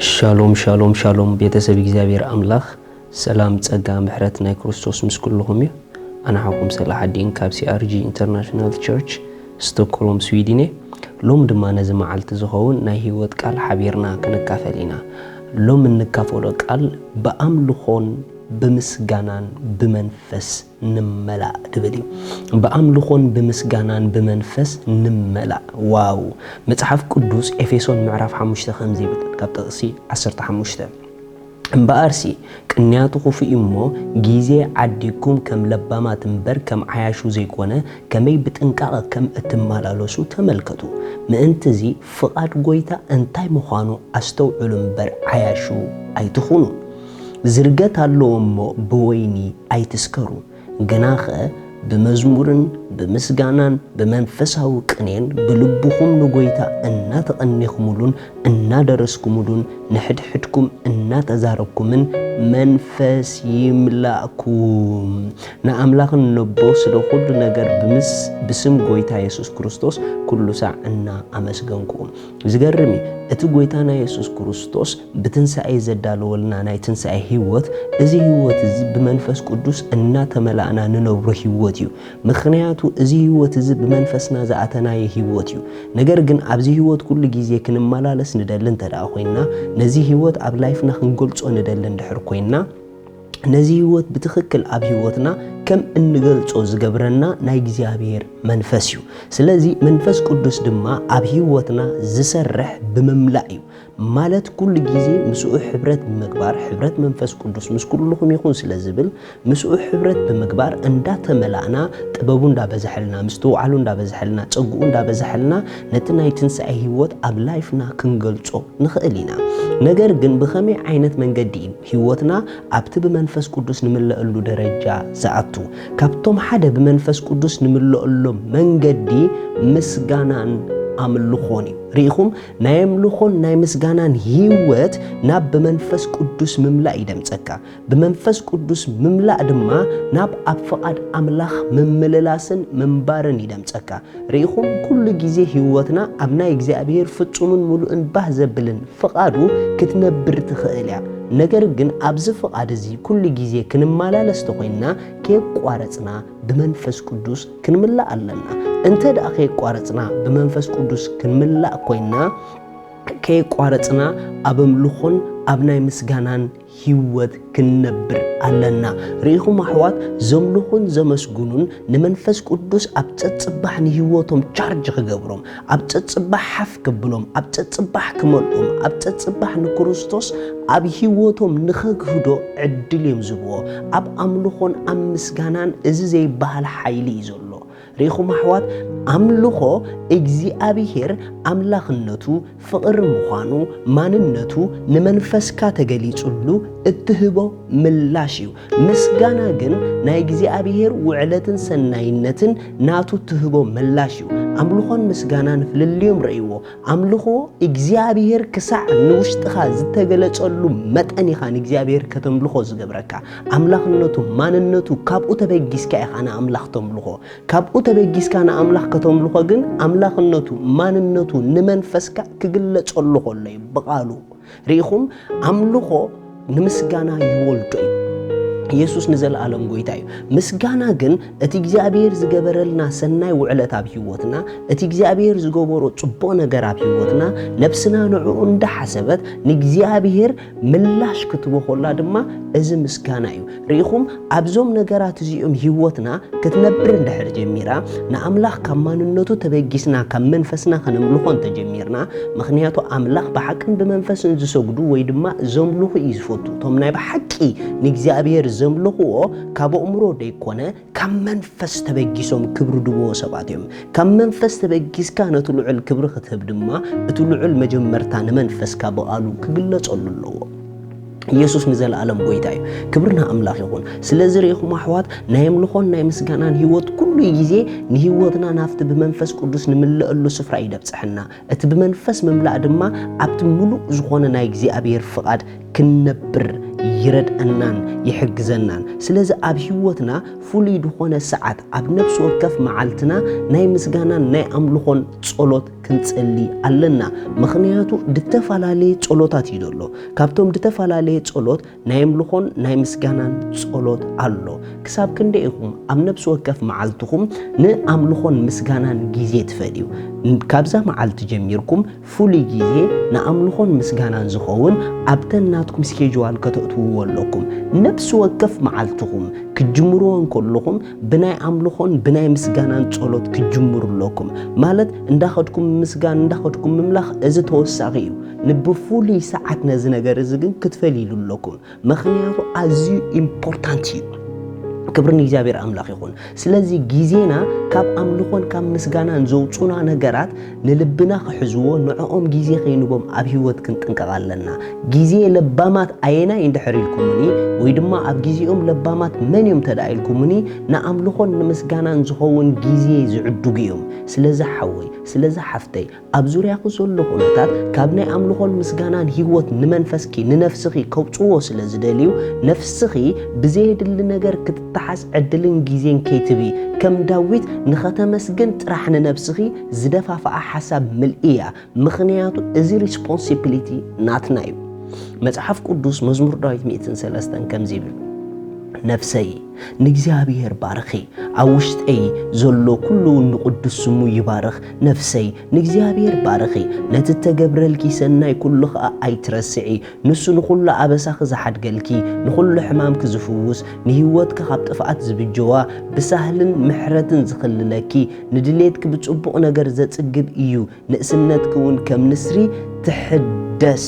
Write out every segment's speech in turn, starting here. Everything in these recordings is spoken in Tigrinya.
ሻሎም ሻሎም ሻሎም ቤተሰብ እግዚኣብሔር ኣምላኽ ሰላም ጸጋ ምሕረት ናይ ክርስቶስ ምስ ኩልኹም እዩ። ኣነ ሓውኩም ሰላሓዲን ካብ C R G International Church ስቶክሆልም ስዊድን እየ። ሎም ድማ ነዚ መዓልቲ ዝኸውን ናይ ህይወት ቃል ሓቢርና ክንካፈል ኢና። ሎም እንካፈሎ ቃል ብኣምልኾን ብምስጋናን ብመንፈስ ንመላእ ድብል እዩ። ብኣምልኾን ብምስጋናን ብመንፈስ ንመላእ። ዋው! መጽሓፍ ቅዱስ ኤፌሶን ምዕራፍ ሓሙሽተ ከምዚ ይብል፣ ካብ ጥቕሲ ዓሰርተ ሓሙሽተ፣ እምበኣርሲ ቅንያቱ ክፉእ እዩ እሞ፣ ግዜ ዓዲግኩም ከም ለባማት እምበር ከም ዓያሹ ዘይኮነ፣ ከመይ ብጥንቃቐ ከም እትመላለሱ ተመልከቱ። ምእንትዚ ፍቓድ ጐይታ እንታይ ምዃኑ ኣስተውዕሉ እምበር ዓያሹ ኣይትኹኑ። ዝርገት ኣለዎ እሞ ብወይኒ ኣይትስከሩ፣ ግናኸ ብመዝሙርን ብምስጋናን ብመንፈሳዊ ቅኔን ብልብኹም ንጐይታ እናተቐኔኹምሉን እናደረስኩምሉን ንሕድሕድኩም እናተዛረብኩምን መንፈስ ይምላእኩም። ንኣምላኽን ነቦ ስለ ኩሉ ነገር ብምስ-፣ ብስም ጐይታ የሱስ ክርስቶስ ኩሉ ሳዕ እናኣመስገንኩ። ዝገርም እዩ። እቲ ጐይታና የሱስ ክርስቶስ ብትንሳኤ ዘዳለወልና ናይ ትንሳኤ ህይወት፣ እዚ ህይወት እዚ ብመንፈስ ቅዱስ እናተመላእና ንነብሮ ህይወት እዩ። ምኽንያቱ እዚ ህይወት እዚ ብመንፈስና ዝኣተናዮ ህይወት እዩ። ነገር ግን ኣብዚ ህይወት ኩሉ ግዜ ክንመላለስ ንደሊ እንተ ደኣ ኮይንና፣ ነዚ ህይወት ኣብ ላይፍና ክንገልጾ ንደሊ እንድሕር ኮይንና፣ ነዚ ህይወት ብትኽክል ኣብ ህይወትና ከም እንገልጾ ዝገብረና ናይ እግዚኣብሔር መንፈስ እዩ። ስለዚ መንፈስ ቅዱስ ድማ ኣብ ህይወትና ዝሰርሕ ብምምላእ እዩ። ማለት ኩሉ ግዜ ምስኡ ሕብረት ብምግባር፣ ሕብረት መንፈስ ቅዱስ ምስ ኩልኹም ይኹን ስለ ዝብል፣ ምስኡ ሕብረት ብምግባር እንዳተመላእና፣ ጥበቡ እንዳበዝሐልና፣ ምስትውዓሉ እንዳበዝሐልና፣ ጸግኡ እንዳበዝሐልና፣ ነቲ ናይ ትንሳኤ ህይወት ኣብ ላይፍና ክንገልጾ ንኽእል ኢና። ነገር ግን ብኸመይ ዓይነት መንገዲ እዩ ህይወትና ኣብቲ ብመንፈስ ቅዱስ ንምለአሉ ደረጃ ዝኣቱ? ካብቶም ሓደ ብመንፈስ ቅዱስ ንምለአሎም መንገዲ ምስጋናን ኣምልኾን እዩ። ርኢኹም፣ ናይ ኣምልኾን ናይ ምስጋናን ህይወት ናብ ብመንፈስ ቅዱስ ምምላእ ይደምጸካ። ብመንፈስ ቅዱስ ምምላእ ድማ ናብ ኣብ ፍቓድ ኣምላኽ ምምልላስን ምንባርን ይደምጸካ። ርኢኹም፣ ኩሉ ግዜ ህይወትና ኣብ ናይ እግዚኣብሔር ፍጹምን ምሉእን ባህ ዘብልን ፍቓዱ ክትነብር ትኽእል እያ። ነገር ግን ኣብዚ ፍቓድ እዚ ኩሉ ግዜ ክንመላለስ ተኾይንና፣ ከየቋረጽና ብመንፈስ ቅዱስ ክንምላእ ኣለና። እንተ ደኣ ከየቋረጽና ብመንፈስ ቅዱስ ክንምላእ ኮይንና፣ ከየቋረጽና ኣብ ኣምልኾን ኣብ ናይ ምስጋናን ህይወት ክንነብር ኣለና። ርኢኹም ኣሕዋት፣ ዘምልኹን ዘመስግኑን ንመንፈስ ቅዱስ ኣብ ጸጽባሕ ንህይወቶም ቻርጅ ክገብሮም፣ ኣብ ጸጽባሕ ሓፍ ክብሎም፣ ኣብ ጸጽባሕ ክመልኦም፣ ኣብ ጸጽባሕ ንክርስቶስ ኣብ ህይወቶም ንኸግህዶ ዕድል እዮም ዝብዎ። ኣብ ኣምልኾን ኣብ ምስጋናን እዚ ዘይበሃል ሓይሊ እዩ ዘሎ። ርኢኹም ኣሕዋት፣ ኣምልኾ እግዚኣብሔር ኣምላኽነቱ፣ ፍቕሪ ምዃኑ፣ ማንነቱ ንመንፈስካ ተገሊጹሉ እትህቦ ምላሽ እዩ። ምስጋና ግን ናይ እግዚኣብሔር ውዕለትን ሰናይነትን ናቱ እትህቦ ምላሽ እዩ። ኣምልኾን ምስጋናን ፍልልዮም ረእይዎ። ኣምልኾ እግዚኣብሔር ክሳዕ ንውሽጥኻ ዝተገለጸሉ መጠን ኢኻ ንእግዚኣብሔር ከተምልኾ ዝገብረካ። ኣምላኽነቱ፣ ማንነቱ ካብኡ ተበጊስካ ኢኻ ንኣምላኽ ተምልኾ። ካብኡ ተበጊስካ ንኣምላኽ ከተምልኾ ግን፣ ኣምላኽነቱ፣ ማንነቱ ንመንፈስካ ክግለጸሉ ከሎ እዩ፣ ብቓሉ። ርኢኹም፣ ኣምልኾ ንምስጋና ይወልዶ እዩ። ኢየሱስ ንዘለኣለም ጐይታ እዩ። ምስጋና ግን እቲ እግዚኣብሔር ዝገበረልና ሰናይ ውዕለት ኣብ ህይወትና፣ እቲ እግዚኣብሔር ዝገበሮ ጽቡቕ ነገር ኣብ ህይወትና፣ ነብስና ንዕኡ እንዳሓሰበት ንእግዚኣብሔር ምላሽ ክትቦ ከላ ድማ እዚ ምስጋና እዩ። ርኢኹም፣ ኣብዞም ነገራት እዚኦም ህይወትና ክትነብር እንድሕር ጀሚራ፣ ንኣምላኽ ካብ ማንነቱ ተበጊስና፣ ካብ መንፈስና ከነምልኾ እንተጀሚርና፣ ምኽንያቱ ኣምላኽ ብሓቅን ብመንፈስን ዝሰግዱ ወይ ድማ ዘምልኹ እዩ ዝፈቱ። እቶም ናይ ብሓቂ ንእግዚኣብሔር ዘምልኽዎ ካብ ኣእምሮ ደይኮነ፣ ካብ መንፈስ ተበጊሶም ክብሪ ድብዎ ሰባት እዮም። ካብ መንፈስ ተበጊስካ ነቲ ልዑል ክብሪ ክትህብ ድማ፣ እቲ ልዑል መጀመርታ ንመንፈስካ ብቓሉ ክግለጸሉ ኣለዎ። ኢየሱስ ንዘለኣለም ጐይታ እዩ። ክብሪ ንኣምላኽ ይኹን። ስለዚ ርኢኹም ኣሕዋት፣ ናይ ኣምልኾን ናይ ምስጋናን ህይወት ኩሉ ግዜ ንህይወትና ናብቲ ብመንፈስ ቅዱስ ንምለአሉ ስፍራ እዩ ደብጽሐና። እቲ ብመንፈስ ምምላእ ድማ ኣብቲ ምሉእ ዝኾነ ናይ እግዚኣብሔር ፍቓድ ክንነብር ይረድአናን ይሕግዘናን። ስለዚ ኣብ ህይወትና ፍሉይ ዝኾነ ሰዓት ኣብ ነፍሲ ወከፍ መዓልትና ናይ ምስጋናን ናይ ኣምልኾን ጸሎት ክንጽሊ ኣለና። ምኽንያቱ ዝተፈላለየ ጸሎታት እዩ ዘሎ። ካብቶም ዝተፈላለየ ጸሎት ናይ ኣምልኾን ናይ ምስጋናን ጸሎት ኣሎ። ክሳብ ክንደይ ኢኹም ኣብ ነፍሲ ወከፍ መዓልትኹም ንኣምልኾን ምስጋናን ግዜ ትፈልዩ? ካብዛ መዓልቲ ጀሚርኩም ፍሉይ ግዜ ንኣምልኾን ምስጋናን ዝኸውን ኣብተን ናትኩም ስኬጅዋል ከተእትውዎ ኣለኩም። ነፍሲ ወከፍ መዓልትኹም ክትጅምርዎ እንከለኹም ብናይ ኣምልኾን ብናይ ምስጋናን ጸሎት ክትጅምሩ ኣለኩም። ማለት እንዳኸድኩም ምስጋን እንዳኸድኩም ምምላኽ እዚ ተወሳኺ እዩ። ንብፍሉይ ሰዓት ነዚ ነገር እዚ ግን ክትፈልይሉ ኣለኩም። ምኽንያቱ ኣዝዩ ኢምፖርታንት እዩ። ክብሪ ንእግዚኣብሔር ኣምላኽ ይኹን። ስለዚ ግዜና ካብ ኣምልኾን ካብ ምስጋናን ዘውጹና ነገራት ንልብና ክሕዝዎ ንዕኦም ግዜ ከይንቦም ኣብ ህይወት ክንጥንቀቕ ኣለና። ግዜ ለባማት ኣየናይ እንድሕር ኢልኩምኒ ወይ ድማ ኣብ ግዜኦም ለባማት መን እዮም ተደኣ ኢልኩምኒ ንኣምልኾን ንምስጋናን ዝኸውን ግዜ ዝዕድጉ እዮም። ስለዚ ሓወይ ስለዚ ሓፍተይ ኣብ ዙርያኺ ዘሎ ኩነታት ካብ ናይ ኣምልኾን ምስጋናን ህይወት ንመንፈስኪ ንነፍስኺ ከውጽዎ ስለ ዝደልዩ ነፍስኺ ብዘየድሊ ነገር ክትተሓዝ ዕድልን ግዜን ከይትቢ ከም ዳዊት ንኸተመስግን ጥራሕ ንነብስኺ ዝደፋፍኣ ሓሳብ ምልእያ። ምኽንያቱ እዚ ሪስፖንሲቢሊቲ ናትና እዩ። መጽሓፍ ቅዱስ መዝሙር ዳዊት ሚእትን ሰለስተን ከምዚ ይብል፣ ነፍሰይ ንእግዚኣብሔር ባርኺ፣ ኣብ ውሽጠይ ዘሎ ኩሉ ንቕዱስ ስሙ ይባርኽ። ነፍሰይ ንእግዚኣብሔር ባርኺ፣ ነቲ እተገብረልኪ ሰናይ ኩሉ ኸኣ ኣይትረስዒ። ንሱ ንኹሉ ኣበሳኺ ዝሓድገልኪ፣ ንኹሉ ሕማምኪ ዝፍውስ፣ ንህይወትኪ ካብ ጥፍኣት ዝብጀዋ፣ ብሳህልን ምሕረትን ዝኽልለኪ፣ ንድሌትኪ ብጽቡቕ ነገር ዘጽግብ እዩ። ንእስነትኪ እውን ከም ንስሪ ትሕደስ።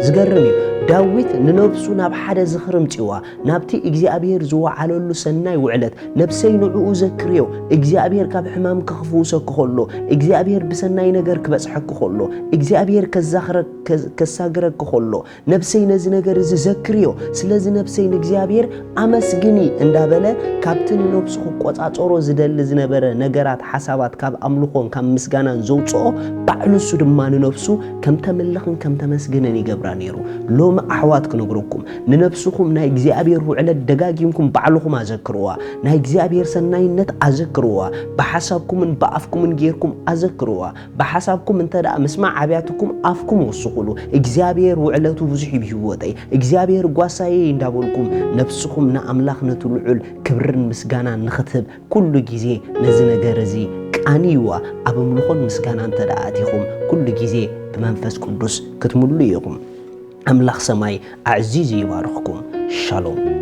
ዝገርም እዩ። ዳዊት ንነብሱ ናብ ሓደ ዝኽሪ ምጽዋ፣ ናብቲ እግዚኣብሔር ዝወዓለሉ ሰናይ ውዕለት። ነብሰይ ንዕኡ ዘክርዮ፣ እግዚኣብሔር ካብ ሕማምኪ ክፍውሰኪ ከሎ፣ እግዚኣብሔር ብሰናይ ነገር ክበጽሐኪ ከሎ፣ እግዚኣብሔር ከዛኽረ-፣ ከ-፣ ከሳግረኪ ከሎ፣ ነብሰይ ነዚ ነገር እዚ ዘክርዮ። ስለዚ ነብሰይ ንእግዚኣብሔር ኣመስግኒ እንዳበለ ካብቲ ንነብሱ ክቆጻጸሮ ዝደሊ ዝነበረ ነገራት፣ ሓሳባት ካብ ኣምልኾን ካብ ምስጋናን ዘውጽኦ ባዕሉ እሱ ድማ ንነብሱ ከም ተምልኽን ከም ተመስግንን ይገብራ ነይሩ። ሎሚ ኣሕዋት ክነግረኩም፣ ንነብስኹም ናይ እግዚኣብሔር ውዕለት ደጋጊምኩም ባዕልኹም ኣዘክርዋ። ናይ እግዚኣብሔር ሰናይነት ኣዘክርዋ። ብሓሳብኩምን ብኣፍኩምን ጌርኩም ኣዘክርዋ። ብሓሳብኩም እንተ ደኣ ምስማዕ ኣብያትኩም ኣፍኩም ወስኹሉ። እግዚኣብሔር ውዕለቱ ብዙሕ እዩ ብህይወተይ፣ እግዚኣብሔር ጓሳየ እንዳበልኩም ነብስኹም ንኣምላኽ ነቲ ልዑል ክብርን ምስጋናን ንኽትህብ ኩሉ ግዜ ነዚ ነገር እዚ ቃንይዋ። ኣብ ኣምልኾን ምስጋና እንተ ደኣ ኣቲኹም ኩሉ ግዜ ብመንፈስ ቅዱስ ክትምሉ ኢኹም። ኣምላኽ ሰማይ ኣዕዚዙ ይባርኽኩም። ሻሎም።